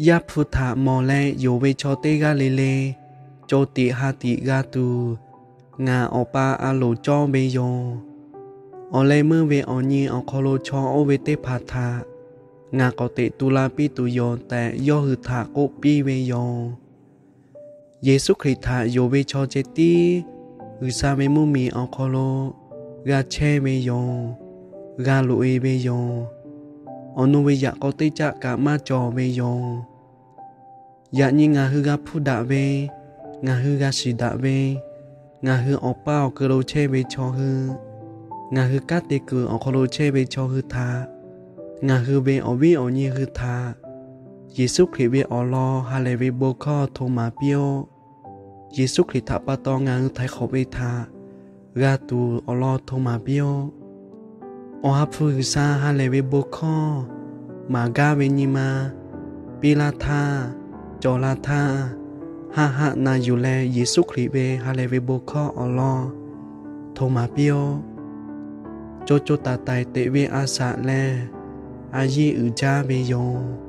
Yaˇ hpu htaꞈ mawˬ leh yonˍ ve chaw teˇ g'aˇ le le, co tiꞈ ha tiꞈ g'a tuˬ, ngaˬ Awˬ pa a loˍ cawˇ ve yoˬ. Awˬ leh meuˇ ve awˬ nyi awˬ hk'aw lo chaw oˇ ve teˇ hpaˍ htaꞈ ngaˬ k'awꞈ teꞈ tu la piˇ tuˬ yoˬ tehꞈ, yawˇ hui htaꞈ k'oˆ piˇ ve yoˬ. Yeˍsuˆ Hkriꞈ htaꞈ yonˍ ve chaw ceh tiˉ G'uiˬsha ve mvuhˇmiˬ awˬ hk'aw lo g'a chehˇ ve yoˬ. G'a loꞈ-e ve yoˬ. Awˬ nu ve yaꞈ k'aw teˇ caˆ kaꞈ maˇ cawˬ ve yoˬ. Yaꞈ nyi ngaˬ hui g'a hpuˇ daꞈ ve, ngaˬ hui g'a shiˍ daꞈ ve, ngaˬ hui awˬ paˇ awˬ keu lo chehˇ ve chaw hui, ngaˬ hui kanˉ te kuiˬ awˬ hk'aw lo chehˇ ve chaw hui htaꞈ, ngaˬ hui ve awˬ viˉ awˬ nyi hui htaꞈ, Yeˍsuˆ Hkriꞈ ve awˬ lawn ha lehˬ ve bon hkawˇ hto maˍ piˇ-oˆ. Yeˍsuˆ Hkriꞈ htaꞈ pa taw ngaˬ hui htaiˍ hk'awꞈ ve htaꞈ g'a tuˬ awˬ lawn hto maˍ piˇ-oˆ. Awˬ ha hpu G'uiˬsha ha lehˬ ve bon hkawˇ maˍ gaˇ ve nyi ma piˇ laˇ htaˇ, cawˬ la htaˇ, haˆ haˆ na yuˬ leh Yeˍsuˆ Hkriꞈ ve ha lehˬ ve bon hkawˇ awˬ lawn hto maˍ piˇ-oˆ. Co co taiˍ taiˍ teꞈ ve a shaꞈ lehˬ, a yiˇ uiˍ jaˇ ve yoˬ.